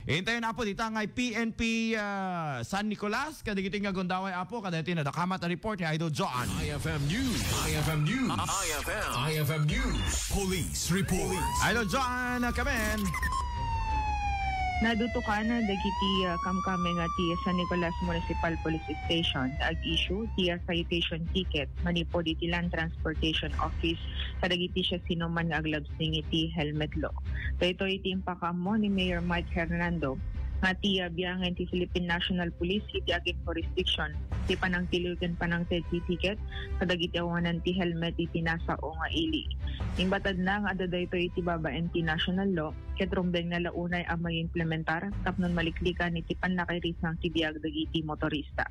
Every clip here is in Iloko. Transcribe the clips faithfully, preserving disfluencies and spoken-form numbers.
Intayon, Apo, dita nga P N P, ah, San Nicolas, kadagiti nga gundaway, Apo, kadagiti nadakamat a report ni Idol John. I F M News. I F M News. I F M. I F M News. Police report. Idol John, come in. Nadutokan dagiti, ah, kamkameng ti San Nicolas Municipal Police Station, ag-issue ti, ah, citation ticket manipud iti Land Transportation Office kadagiti siasinoman nga aglabsing iti helmet law. Daytoy iti impakaammo ni Mayor Mike Hernando nga ti, ah, biangen ti Philippine National Police iti agin-, jurisdiction ti panangtiliw ken panangted ti ticket kadagiti awanan ti helmet iti nasao nga ili. Imbatadna nga adda daytoy iti babaen ti national law, ket rumbengna la unay a maimplementar tapno maliklikan iti pannakairisang ti biag dagiti motorista.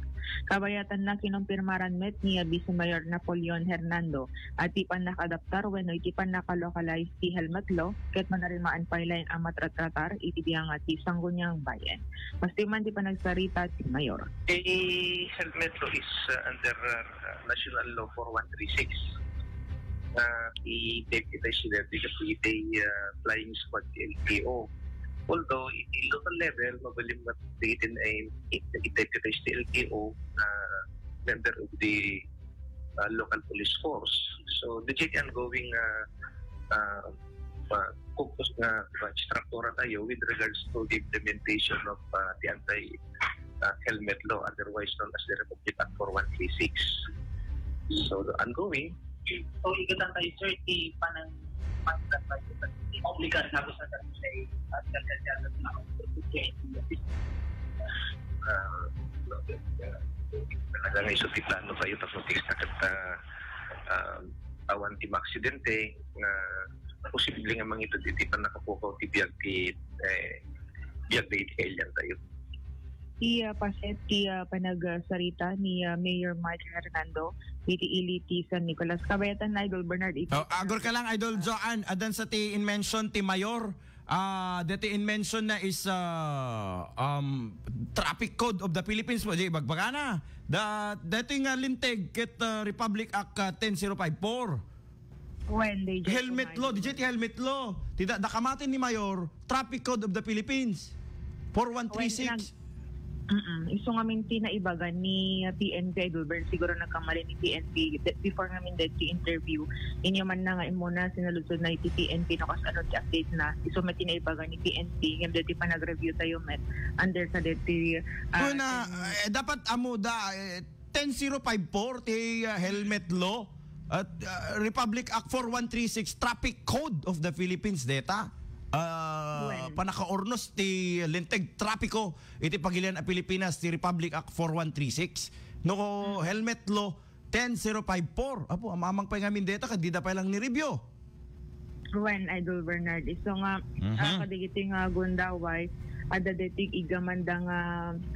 Kabayatanna, kinumpirmaran met ni Vice Mayor Napoleon Hernando a ti pannakaadaptar wenno iti pannakalocalize ti helmet law ket manarimaan pay laeng a matratratar iti biangan ti Sangguniang Bayan. Mastiman ti panagsarita ti Mayor. The helmet law is, uh, under, uh, National Law four one three six. Uh, i-deputize sila dito po iti, uh, flying squad ti L T O. Although, iti local level, mabalin mat-, iti, iti, iti deputize ti L T O, uh, member of the, uh, local police force. So, the ongoing, uh, uh, uh, focus nga, uh, structure tayo with regards to the implementation of, uh, the anti, uh, helmet law, otherwise known as the Republic Act four one three six. So, ongoing. So, ikatan tayo, sir, ti panang, panang tayo, obligar na ako sa tayo, sa, sa, sa, sa, sa, Ah, talaga nga isu ti plano kayo, tapos ti sakit, ah, ah, awan ti maaksidente, nga posible nga mangited iti pannakapukaw ti biag ti, eh, biag dagiti kailian tayo. Ti, ah, paset ti, ah, panagsarita ni, ah, Mayor Mike Hernando iti ili ti San Nicolas. Kabayatan na, Idol Bernard, iti Oh, agor ka lang, Idol Joan. Adan sa ti in-mention ti Mayor. Ah, dati in-mention na is, ah, um, Traffic Code of the Philippines mo, di bagbagana. Da, dati nga linteg ket, ah, Republic Act, ah, ten zero five four. When they just Helmet law, di ti helmet law. Ti da, dakamaten ni Mayor, Traffic Code of the Philippines. Four one three six. Mm-mm. Isu ngamin ti naibagan ni P N P, Idol Bern, siguro nagkamali ni P N P. De-, before ngamin deti interview, inyo man na nga imuna, sinaludsod na iti P N P no kasano ti update na. Isu met ti naibagan ni P N P, ngem deti panag-review tayo met under sa deti, ah, Una, ten eh, dapat amuda, eh, ten zero five four ti, ah, helmet law at, ah, Republic Act four one three six, Traffic Code of the Philippines deta. Ah, Well. Panakaurnos ti linteg trapiko iti pagilian a Pilipinas ti Republic Act four one three six. No, helmet law, ten zero five four. Apo, amamang pay ngamin deta, ket dida pay lang ni review. Wen, Idol Bernard. Isu nga, Mhm. ah, kadagiti nga gundaway, adda deti igamanda nga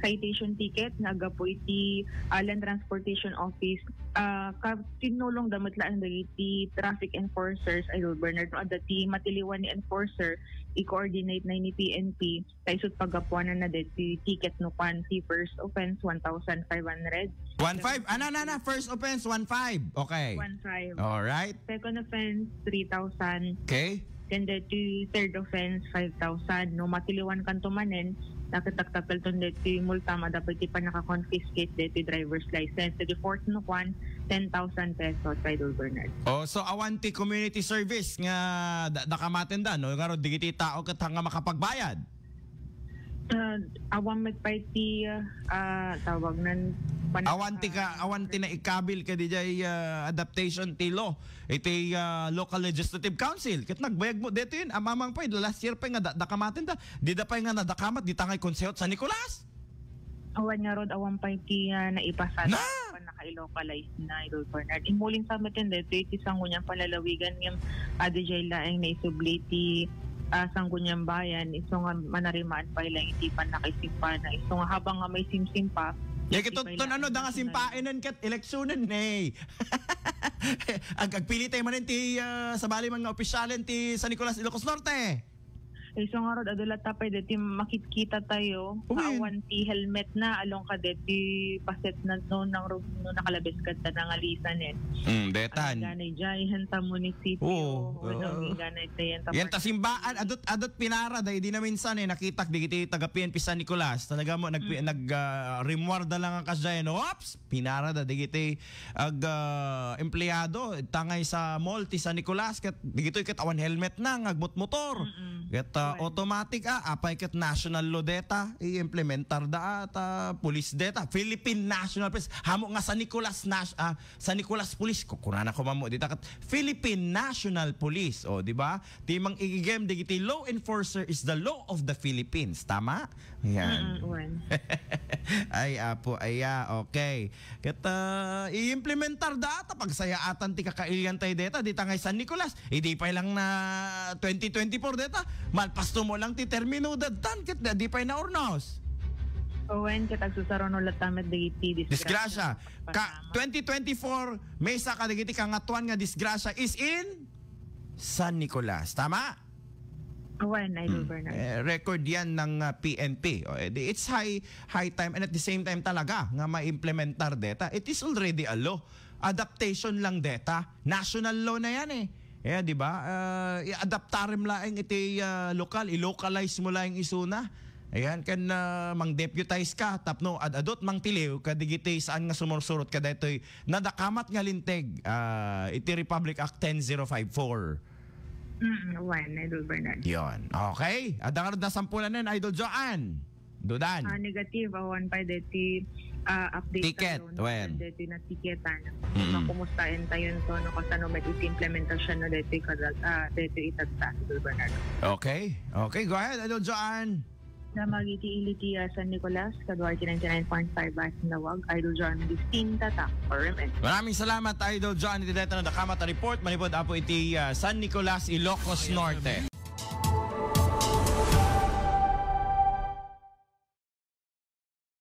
citation ticket nga agapu iti, ah, Land Transportation Office. Ah, ka-, tinulong da met laeng dagiti traffic enforcers, Idol Bernard. No, adda ti matiliwan ni enforcer, i-coordinate na ni P N P. Ta isut paggapuanan na deti ticket no kuan ti first offense, one thousand five hundred. One five? Ana, na, na. First offense, one five. Okay. One five. All right. Second offense, three thousand. Okay. Then deti third offense, five thousand. No matiliwan kanto manen, nakitaktakal ton deti multa, madapat ti panaka-confiscate deti driver's license. Deti fourth no kuan, ten thousand pesos, Idol Bernard. Oh, so awan ti community service nga da, dakamaten da, no? Ngarud, digiti tao ket nga makapagbayad. Ah, awan met pay ti, ah, tawag nan, pan- Awan ti ka, ah, awan ti naikabil ka dijay, ah, adaptation ti law iti, ah, local legislative council. Ket nagbayag mo dito yun. Amamang pay, last year pay nga da, dakamaten da. Di da pay nga nadakamat, di tangay konseho San Nicolas. Awan nga rod, awan pay ti, ah, naipasa Na! Pan naka-localize na, Idol Bernard. Imulin sa met dito iti Sangguniang Panlalawigan ngem, ah, dijay laeng naisubli ti, ah, Sangguniang Bayan, isu nga manarimaan pay laeng iti pannakaisimpa na. Isu nga habang nga maisimsim pa, Ya, iti kito, pay ton laeng ano, da nga national simpaenen ket eleksionen, ne. Ag-, agpili tayo manen ti, ah, sabali man nga opisyalen ti San Nicolas, Ilocos Norte. Kaysa ngarud, adu latta pay deti makitkita tayo. Uy. Awan ti helmet na, along ka deti paset na no, nang ru-, no nakalabes ka ta nangalisan eh. Mm, detan. Ang ganay jay, henta munisipyo. Oo, Wala oo. Ang ganay tayo, henta Yan ta part- simbaan, adut, adut pinara, dahil di na minsan eh, nakitak, di kiti taga P N P San Nicolas. Talaga mo, nag, Mm. nag, ah, rimwarda lang ang kasya, no? Oops! Pinara da, di kiti ag, ah, empleyado, tangay sa mall, ti San Nicolas, ket, di kitoy ket awan helmet na, nga agmotmotor. Mm-mm. Ket, ah, Wen. Automatic, ah, apay ket national law deta, i-implementar da, at, ah, police deta, Philippine National Police, hamo nga San Nicolas Nas-, ah, San Nicolas Police, kukunana ko man mo, dita ket Philippine National Police, o, di ba? Ti mang igigem, di kiti law enforcer is the law of the Philippines, tama? Yan. Mm-mm, wen. Ay, apo, aya, okay. Ket, ah, i-implementar da, ta pagsayaatan ti kakailian tayo deta, dita ngay San Nicolas. Idi pay lang na twenty twenty-four deta, malpasto mo lang ti termino dadtan, ket di pay naurnos. Wen, ket agsusaruno latta met dagiti disgrasya. Disgrasya. Ka, twenty twenty-four, maysa ka dagiti kangatuan nga disgrasya is in San Nicolas. Tama? Wen, Idol Hmm. Bernard. Eh, record yan ng, ah, P N P. O, eh, di, it's high, high time and at the same time talaga nga maimplementar deta. It is already a law. Adaptation lang deta. National law na yan eh. Eh, di ba? Ah, i-adaptarem laeng iti, ah, lokal, i-localize mo laeng isuna. Ayan, kan, ah, mang-deputize ka, tapno ad-adut mangtiliw, kadigiti saan nga sumursurot ka daytoy nadakamat nga linteg, ah, iti Republic Act ten zero five four. Mm, wen, Idol Bernard. Yon. Okay. Adda ngarud nasampulan nen, Idol Joanne. Dudan. Ah, negative, awan pay deti, ah, update Ticket, tayo, no? Wen. Deti na tiketan. Mm. Makumustaen tayo to, no? Kasano met iti implementasyon, no? Deti kada, ah, deti itagta, Idol Bernard. Okay. Okay, go ahead, Idol Joanne. Damagiti ili ti, ah, San Nicolas, kadua iti ninety-nine point five Basin Lawag, Idol Joanne Distinta, ta, R M N. Maraming salamat, Idol Joanne. Iti dayta na dakamat a report, manipud apo iti, ah, San Nicolas, Ilocos Norte.